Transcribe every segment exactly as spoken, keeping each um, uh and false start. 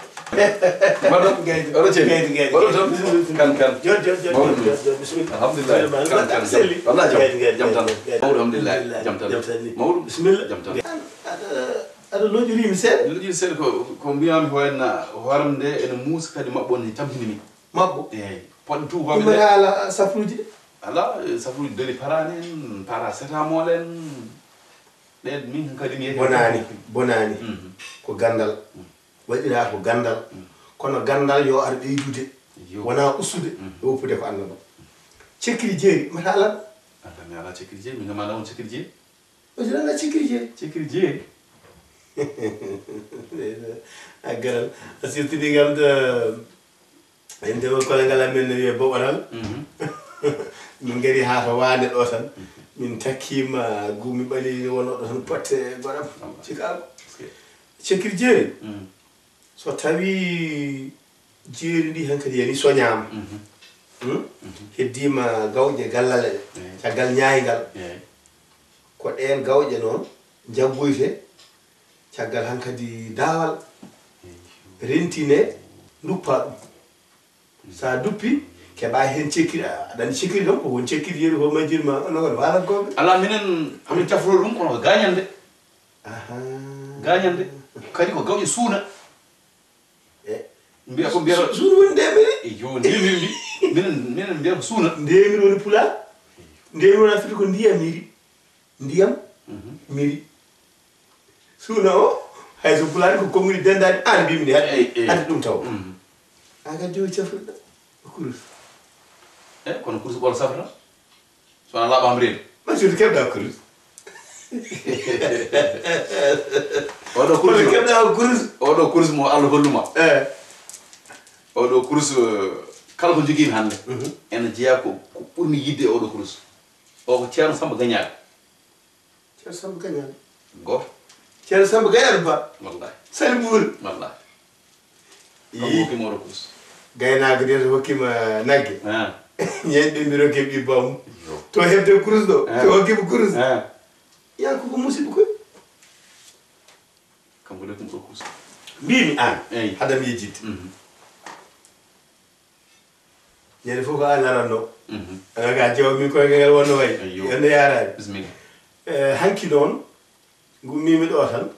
Mbaɗo. Gaydi. Oɗo ceeni. Gaydi, gaydi. Mbaɗo tan. Bismillah. Kan, kan. Jooɗ, jooɗ, jooɗ, Mawɗum. Jooɗ, jooɗ, jooɗ, bismillah. Alhamdulillah. Mbaɗa, kan, mbaɗa, kan. Selli. Wallah, jam. Gaydi, gaydi, jam tan. Gaydi, gaydi. Mawɗum, alhamdulillah. Alhamdulillah. Jam tan. Mawɗum. Bismillah. Jam tan. Aɗa, aɗa lojori mi seeɗa? Lojori seeɗa ko, ko mbiyami ko en, hoorande ene muusa kadi maɓɓo ne tampini mi. Maɓɓo? Eeyi. Poɗɗe tuubaaɓe ɗe. Ɗum ala safruuji ɗe? Ala, eh, safruuji doli parani en, paracétamol en. Ɗen min kadi mi yehi. Bonaani, bonaani. Mhm. Ko ganndal. Mm. Waɗiraa ko ganndal. Mm. Kono ganndal yo ar ɓeydude. Yo. Wonaa ustude, mm, e woppude ko annaba. Cekkiri jeeri, mata alan? Alla, mi alaa cekkiri jeeri, min kam mi alaa on cekkiri jeeri. O jira nga cekkiri jeeri. Cekkiri jeeri. A garal, a sirtini kam to, en dewa kolengal amen no wiye Boɓoral. Mhm. Min ngari haa to Waande ɗo tan. Mhm. Min takkiima gumi ɓaleeji wonno ɗo tan potte goɗam. Wallaahi. Cikaago. Est-ce que? Cekkiri jeeri. Mm. So tawi jeeri ndi hankadi yani soñaama. Mhm. Hmm? Mhm. Heddiima gawƴe gallale ɗe. Eey. Caggal ñaaygal. Eey. Ko ɗeen gawƴe noon njaggoyte caggal hankadi daawal. Eey. Rentine, nduppa ɗum. Sa duppi, keɓa heen cekkiri, aɗa anndi cekkiri kam, ko won cekkiri yeru ko majjirma, no won walankoɓe. Ala minen, amin cafrol ɗum, kono ko gañande. Aha. Gañande. Kadi ko gawƴe suuna. E. Mbiya ko mbiyata. Su-, suuna woni ndemiri? E yo, ndemiri mbi-, minen, minen mbiya ko suuna. Ndemiri woni pulaar. Ndemiri wona fiti ko ndiyam miri. Ndiyam, mhm, miri. Suuna o, hay so pulaar ko konnguli denndaani, aan mbimi ni, hade, eey, eey, hade ɗum taw. Mhm. Aan kadi o cafruɗo ko kurus. E, kono kurus ɓolo safrata? So wona laaɓaama reedu. Ma sirtu keɓɗa kurus. Oɗo kurus. Kono keɓɗa o kurus. Oɗo kurus mo Allah holluma. E. Oɗo kurus, eh, kala ko jogiimi hannde, mhm, ene jeyaa ko, ko ɓurmi yiɗde e oɗo kurus. O ko Ceerno Samba Gañaaɗo. Ceerno Samba Gañaaɗo. Gooto. Ceerno Samba Gañaaɗo Ba. Wallaahi. Sali Buuri. Wallaahi. Ii. Kam hokkima oɗo kurus. Gaynaako de to hokkima nagge. Ah. Ñeeñɓe mbi rokke ɓi bawm. Yo. To heɓde kurus ɗo. Ah. To hokkima kurus. Ah. Yaa ko ko musiɓɓe koy. Kam ko de ɗum ɗo kurus. Mbimi aan. Eey. Hade mi yejjitde. Mhm. Ñande fof ko aan aranno. Mhm. Ala ka jewa min koye ngal wonno wayi. Ayyo. Yonde yaaraani. Bismillah. Eh, hanki noon, ngummiimi ɗo tan.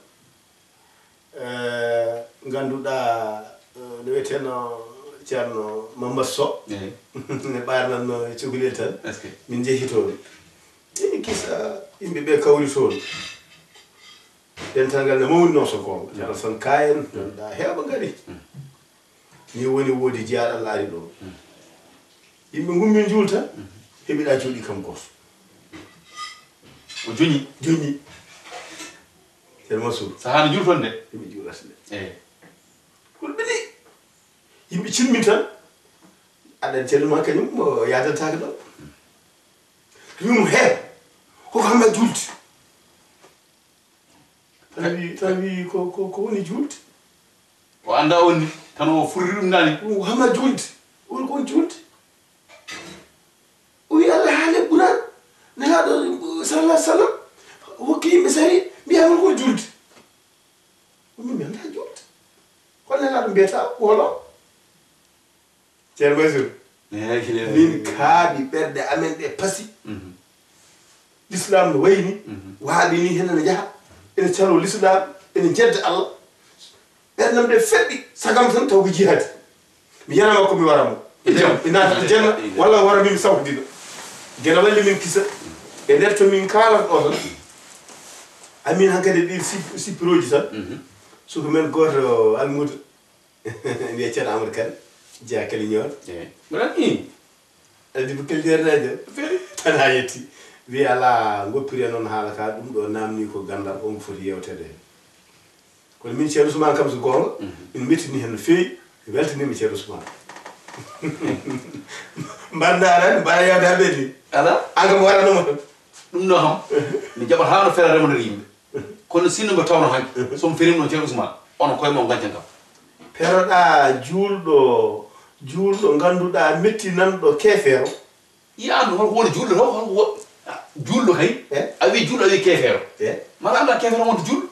Eh, ngannduɗaa, eh, no wiyeteno Ceerno Mamadou Sow. Eey. Ne ɓaarnanno cukalel tan. Est-ce que? Min njehi toon. Emin kisa yimɓe ɓe kawri toon. Dental ngal ne mawni noon so goonga. Mm. Ceerno Alasan Ka en, mm, ngannduɗaa heewɓe ngari. Mm. Ni woni woodi jiyaaɗo Allah ari ɗo. Mm. Yimɓe ngummi njuulta, mm, heɓiɗa jooɗi kam gooto. O joñi? Joñi. Ceerno Mansour. Sahaa no juulton de? Heɓi juulata de. Eey. Hulɓini. Yimɓe cilmin tan. Aɗa Ceerno ma kañum, o yaadantaake ɗo. Yum he. Ko ko hama juulde. Tan wi, tan wi ko, ko, ko woni juulde? O annda on ni, tan o furri ɗum nani. Ɗum hama juulde. Woni ko woni juulde? O wi Allah haali e Qur'an. Nelaaɗo sallallahu alaihi wasallam hokki yimɓe sari, mbiya hol ko juulde? O min mi annda juulde. Hol Nelaaɗo mbiyata wolo? Ceerno Mansour, eeyi, min kaaɓi ɓerɗe amen ɗe pasi. Mhm. L'islam no wayi ni, mhm, waaɓi ni, hene no yaha, ene calo l'islam, ene jedda Allah. Ɓerɗe am ɗe feɓɓi, sagam tan taw ko jihaadi. Mi yanama ko mi waramo. E jam. Mi naata aljanna, walla wara min sawhdina. Geno walli min kisa. E nder to min kaalan ɗo tan. Amin hankadi ɗi sip-, sippirooji tan. Mhm. Suka men gooto Almuuda. Mbiya Ceerno Amadou Kane, jeyaa Kaliñoor. Eey. Mbaɗa ni? Andi ko Kaliñoor dañde? Feri. Tan haa yetti. Wiyi alaa, ngoppire noon haala ka, ɗum ɗo naamni ko ganndal, on foti yeewteede heen. Kono min Ceerno Ousmane kam so goonga, mhm, min mbeltini heen no feewi, weltaniima Ceerno Ousmane. Mbaɗa ndaara, mbaɗa yeewde haa ɓeydi. Alaa? Aan kam waɗanoma tan. Ɗum ɗo kam, mi jaɓata haa no fera remondere yimɓe. Kono sinno mbo tawno hanki, so mi ferima noon Ceerno Ousmane. Onon koye mon gañcan kam. Peroɗaa juulɗo, juulɗo ngannduɗaa mettinanɗo keefeero. Yiya an, holko woni juulɗo taw? Holko wo-, ah, juulɗo kay? Eh? A wi juulɗo, a wi keefeero. Eh? Mara annda keefeero wonta juulɗo?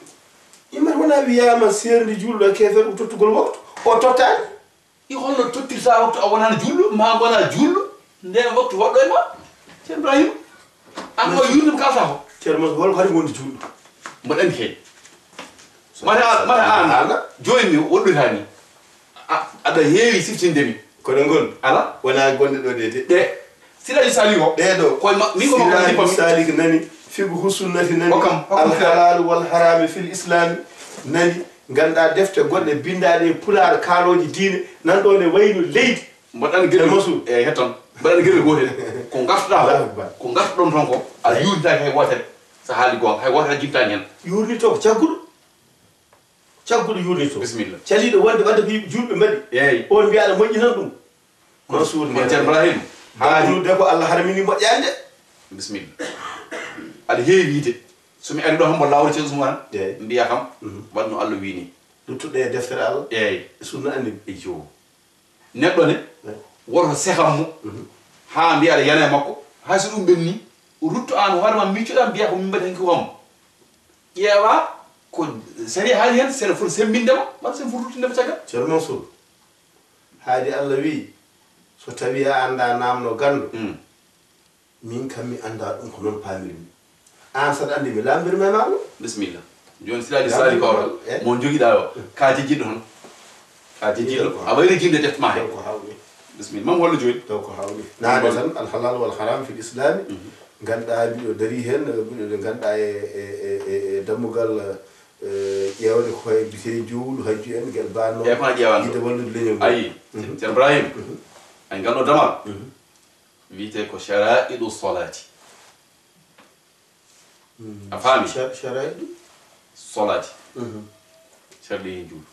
Imar wona wiyaama seerndi juulɗo e keefeero ko tottugol waktu. O tottaani. I holno tottirta waktu a wonaani juulɗo, ma wona juulɗo, nden waktu waɗɗo e ma? Ceerno Ibrahima, an o yurnim kalta ko. Ceerno Mansour, holko hari wonde juulɗo? Mboɗo anndi kay. Mata an, mata an. Ala. Jooni mi woɗɗoyta ni. A, aɗa heewi siftinde mi. Kono ngol. Ala. Wona gonde ɗo de, de. Ɗe. Siraji Salik o. Ɗee ɗo. Koye ma-, min ko makko Siraji Salik nani. Fiqhu sunnati nani. Hokkam, hokkam. Al halal wal harami fil islami nani. Ngannduɗaa defte goɗɗe binndaaɗe e pulaar, kaalooji diine, nan ɗo ne wayno leydi. Mbaɗan gelle. Ceerno Mansour. Eeyi, hetton. Mbaɗan gelle gootel. Ko ngartuɗaa ko, Allahu Akbar. Ko ngartuɗon toon ko, a yuurnitaaki hay wootere. So haali goonga, hay wootere a jimtaani heen. Yuurnito ko cagguɗo. Cagguɗo yuurnito. Bisimilla. Caliiɗo wonde wadde ko yimɓe juulɓe mbaɗi. Eeyi. On mbiya aɗa moƴƴinan ɗum. Mansour Mansour Ibrahim. Haali. Dawrude ko Allah harmini moƴƴaande. Bisimilla. Aɗa heewi yiide. So mi ari ɗo hombo laawol Ceerno Usmaan, eeyi, mbiya kam, mhm, waɗno Allah wiini. Luttuɗe e deftere Allah. Eeyi. E sunna annabi. Eyyo. Neɗɗo ne, eeyi, woto seham mo, mhm, haa mbiya aɗa yana e makko, hay so ɗum ɓenni, rutto aan hoore ma miccoɗaa mbiya ko min mbaɗi hanki hombo. Ƴeewa ko sariya haali heen, sene foti semmbinde ma, walla sene foti ruttinde ma caggal. Ceerno Mansour, haadi Allah wi, so tawi a annda naamno ganndo, mm. Min kam mi anndaa ɗum ko noon paamirmi. Aan saɗa anndi mi laamndirma e maa ɗum. Bisimilla. Jooni Siraji Sali Kawral, eh, mo jogiɗaa o, ka jejjitɗo hono? Ka jejjitɗo. Ko a wayri jimde defte maa he. Ko hawni. Bisimilla. Mam hollo jooni? Taw ko hawni. Naade tan, al halal wal haram fil islami. Mhm. Ngannduɗaa mbiɗo darii heen, mbiɗo nde ngannduɗaa e, e, e, e, e dammugal, eh, ƴeewde ko e bite juulu, hajju en, ngel baanno. E ko a ƴeewano? Yiɗde wallude leñol ngol. Ayi, mhm, Ceerno Ibrahim. Mhm. Ay ngal ɗo damal. Mhm. Wiyetee ko shara'iɗu solati. Mm. A faami? Sha-, shara'iɗu? Solati. Mhm. Sarɗiye njuulu.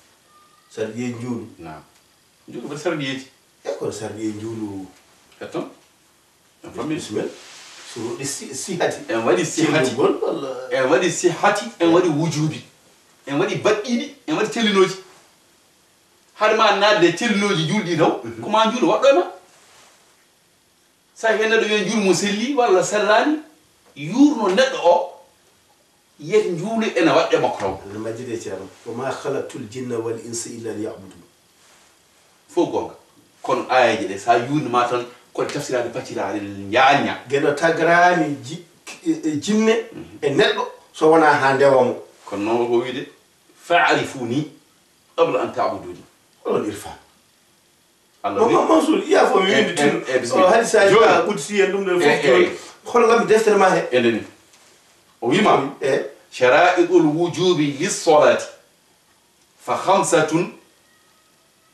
Sarɗiye njuulu? Naam. Njuulu ko sarɗiyeeji. E kono sarɗiye njuulu? Hetton. A faami? Bisimilla. Suruɗi si-, sihati. En waɗi sihati. Cellugol walla? En waɗi sihati, en waɗi wujubi. En waɗi baɗɗiiɗi, en waɗi cellinooji. Hade ma naatde e cellinooji juulɗi taw, mhm, ko ma njuulu waɗɗo e ma. So a heen neɗɗo wiya njuulu mum selli walla sellaani, yuurno neɗɗo o, yiyete njuulu ene waɗɗe makko taw. Allah majjide, Ceerno. Wa ma khalaqtul jinna wal insa illa liya'budun. Fof goonga. Kono aayeeje ɗe, so a yuurnima tan, ko ɗe tafsiraade, pacciraade, ñaaña. Geno tagraani ji-, e, e jinne, mhm, e neɗɗo, so wonaa haa ndewa mo. Kono noon ko wiyde, "Fa'rifuni qabla an ta'buduni." Oɗon irfan. Allah wi, Mansour, iya fof mi windi tin. Eh, eh, bisimilla. O hadisaaji, jooni, ka qudsi en ɗum ɗon fof, eh, jooni, eh, hollam deftere ma he. Enen ni. O wima, eh, "Shara'itul wujubi lis solati fa khamsatun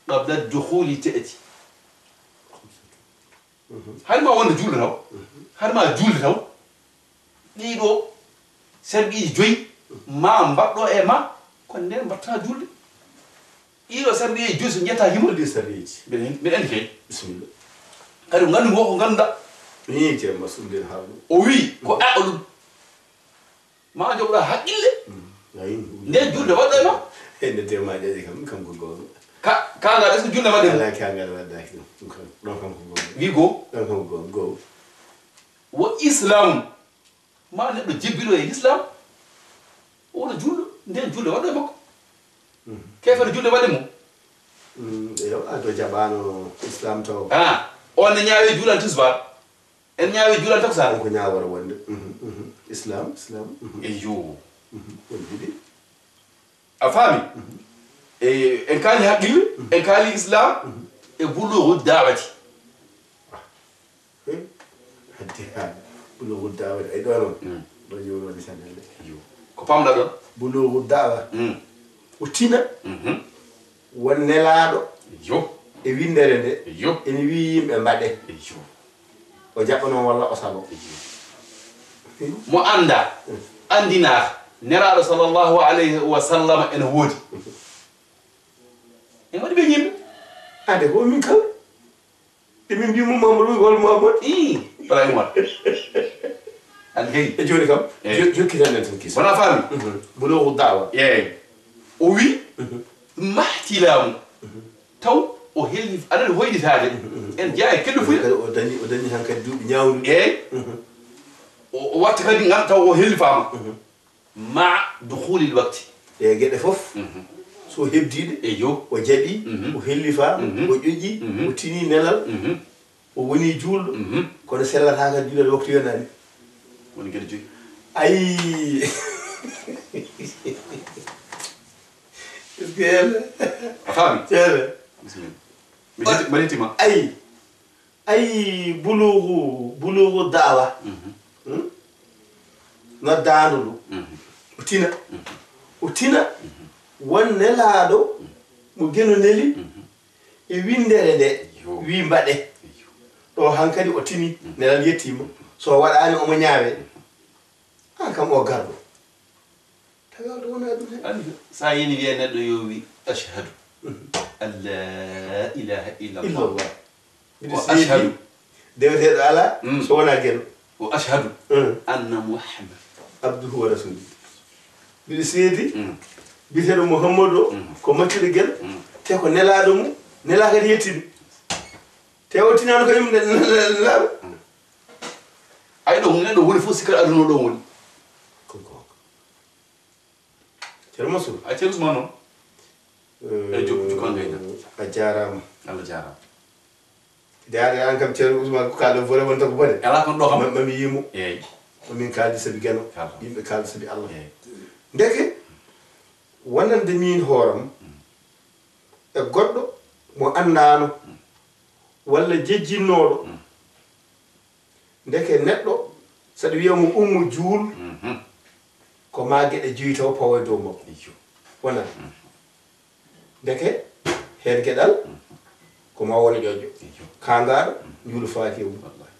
qabla dukhuli ta'ti." Mhm. Hari ma wonde juulde taw. Mhm. Hari ma juulde taw. Ɗiɗo sarɗiiji joyi ma mbaɗɗo e ma, kono nden mbatta juulde. Ɗiɗo sarɗiiji joyi so njettaaki mo. Ɗi sarɗiiji. Mbiɗa, mbiɗa anndi kay. Bisimilla. Kadi ko nganndu ngo ko ngannduɗaa. Ni Ceerno Mansour nden haalno. O wi ko aqlu. Ma jogoɗa haqqille. Mm. Ayi. Nde juulde waɗɗo e ma. E nde tema jaji kam, kam ko goonga. Ka, kangal, est-ce que juulde waɗɗo e ma? Ala, kangal waɗɗaki ɗum. Ɗum kam, ɗon kam ko goonga. Wi go. Ɗon kam ko goonga, go. Wo islamu. Ma neɗɗo jebbiɗo e l'islam, o wona juulɗo, nden juulde waɗɗo e makko. Mhm. Keefeero juulde waɗɗe mum. Mm, eyo, a to jaɓaano islam taw. Ah, on ne ñaawi juulan tisbaar. En ñaawi juulan takkusaan. On ko ñaawore wonde. Mhm, mhm. Islam, islam. Mhm. Eyyo. Mhm. Won ɗiɗi. A faami? Mhm. E, en kaali haqqille, mhm, en kaali islam, mhm, e bulugu da'wati. Ah. He? Hadde ha. Bulugu da'wati. Ay ɗo noon. Mm. Ɗo jooni waɗi sanelle. Yo. Ko pamɗa ɗon? Bulugu da'wa. Mm. O tina. Mhm. Won nelaaɗo. Yo. E winndere nde. Yo. Ene wiyi yimɓe mbaɗe. Yo. O jaɓɓanoo walla o saloo. Mo anndaa, anndinaaka, Nelaaɗo sallallahu alayhi wa sallam ene woodi. En waɗi ɓe yimɓe. Ade ko min kala. Ɗi min mbii mum Mamadou walla Mamadou. Ii, Ibrahima. An hey. E jooni kam, eey, jo-, jokkitan en tan kisa. Wona faami? Mhm. Bulugu da'wa. Eey. O wi, mahtilamu. Taw o helli, aɗa hoyɗitaade. En jeyaa e kelli fuya. O dañi, o dañi hankadi duuɓi ñaawɗuɗi. Eey. O, o watta kadi ngam taw o hellifaama. Ma dukhulil waqti. Ɗe geɗe fof, so heɓdiiɗe, eyo, o jaɓi, o hellifaama, o ƴoƴi, o tini nelal, o woni juulɗo, kono sellataaka juulde waktu yonaani. Woni geɗe joyi. Ayi. Est-ce que yalla? A faami? Ceerno. Bisimilla. Mi hetti-, mi hettima. Ayi. Ayi, buluugu, buluugu da'wa. Hmm? Noddaandu ndu. O tina. O tina. Won nelaaɗo mo Geno neli e winndere nde. Yo. Wi mbaɗe. Yo. Ɗo hankadi o tini. Nelal yettima. So waɗaani omo ñaawe. An kam o garɗo. Tawi on ɗo wona ɗum hen. An, sa yini wiya neɗɗo yo wi, "Ashhadu an la ilaha illallah." Illallah. Mbiɗo Wa seedi ashhadu. Deweteeɗo alaa, mm, so wonaa Geno. Wa ashhadu, mm, anna Muhammad abduhu wa rasuluhu. Mbiɗo seedi, mm, biyeteeɗo Muhammadu o, mm, ko maccuɗo Geno, mm, te ko nelaaɗo mum, nelaa kadi yettini. Te o tinaano ko yimɓe ne-, ne-, ne-, nelaaɗo. Mm. Ay, ɗo, neɗɗo woni fof sikkata aduna o ɗo woni. Ko goonga. Ceerno Mansour. A Ceerno Ousmane noon. Eh, e jokku, jokku an gayna. A jaaraama. Allah jaaraama. Jaare an kam Ceerno Ousmane ko kaalɗo bone wonta ko bone. Alaa kon ɗo kam. Ma, ma mi yiimo. Eey. Ma min kaaldi sabi Geno. Kaalɗo. Yimɓe kaalda sabi Allah. Eey. Ndeke, wonande min hooram, mm, e goɗɗo mo anndaano, mm, walla jejjinnooɗo. Mm. Ndeke neɗɗo, saɗa wiya mo ummo juul, mhm, ko ma geɗe joyi taw pawo e dow makko. Iyo. Wonaa. Mhm. Ndeke heen geɗal, mhm, ko ma wona ƴoƴƴo. Iyo. Kaangaaɗo, mhm, juulu faaki e mum. Wallahi.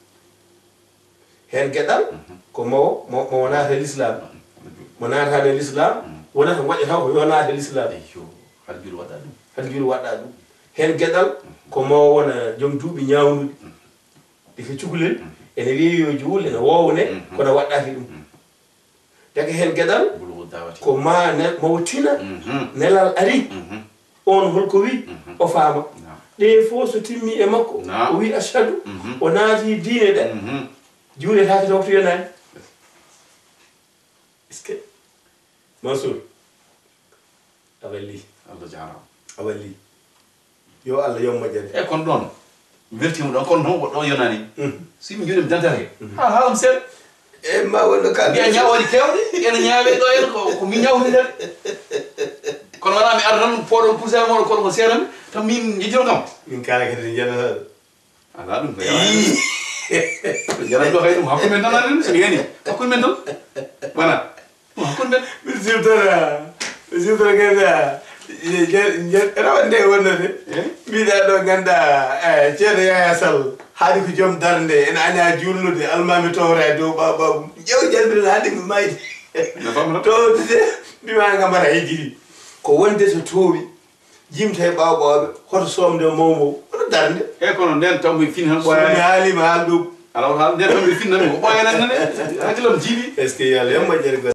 Heen geɗal, mhm, ko mo, mo, mo wonata e lislaam. Mhm. Mo naataani e lislaam, mhm, wonata ngoƴƴata ko yo naata e lislaam. Iyo. Hade juulu waɗɗa ɗum. Hade juulu waɗɗa ɗum. Heen geɗal, mhm, ko mo wona joom duuɓi ñaawnuɗi. Mhm. Ɗi ko cukalel, mhm, ene weewi yo juul, ene woowne, mhm, kono waɗɗaaki ɗum. Mhm. Daga heen geɗal, bulugu dawati, ko ma ne-, mo tina, mhm, nelal ari, mhm, on holko wi, mhm, o faama. Naam. Ɗe fof so timmi e makko, naam, o wi, "Ashhadu," mhm, o naati diine ɗe, mhm, juuletaake to waktu yonaani. Est-ce que? Mansour. A welli. Allah jaaraama. A welli. Yo Allah yoɓ moƴƴere. E kon ɗoon, mi weltiima ɗoon, kono noon woɗɗo o yonaani. Mhm. Si mi njuuɗii mi dantata he. Mhm. Ha, haalam seeɗa. E ma wonno ka mbiya ñaawooji keewɗi, ene ñaawee ɗo en ko, ko min ñaawri nder. Kono wonaa mi arata tan pooɗon poussé mooɗon kono ko seeɗa mi, tan min njejjiro kam. Min kaala kadi en njanata. Alaa ɗum ko yaani. Ii. Ko yaani ɗo kay ɗum hakkunde men tan anen, so yani. Hakkunde men tan. Wona. Ɗum hakkunde men. Mbiɗa siftoro, mbiɗa siftoro ngannduɗaa, je-, je-, je-, rawande nde wonnode. Eh? Mbiɗa ɗo ngannduɗaa, eh, ceerno Yaya Sall, haali ko joom darnde, ene aña juulnude, almaami towra e dow ɓaawo ɓaawo mum. Ƴeew jalbirɗe haali ko mayde. No famno? Towtude, mbima nga mbaɗa hijiri. Ko wonde so toowi, jimta e ɓaawo ɓaawo ɓe, hoto soomde mawmo, hoto darnde. E kono nden taw mi fini tan ɓooyaani. So mi haali, mi haal ɗum. Ala wata haal nden taw mi fini tan ko ɓooyaani nane. Hakkilam jiiɓi. Est-ce que yo Allah yoɓ moƴƴere goɗɗo?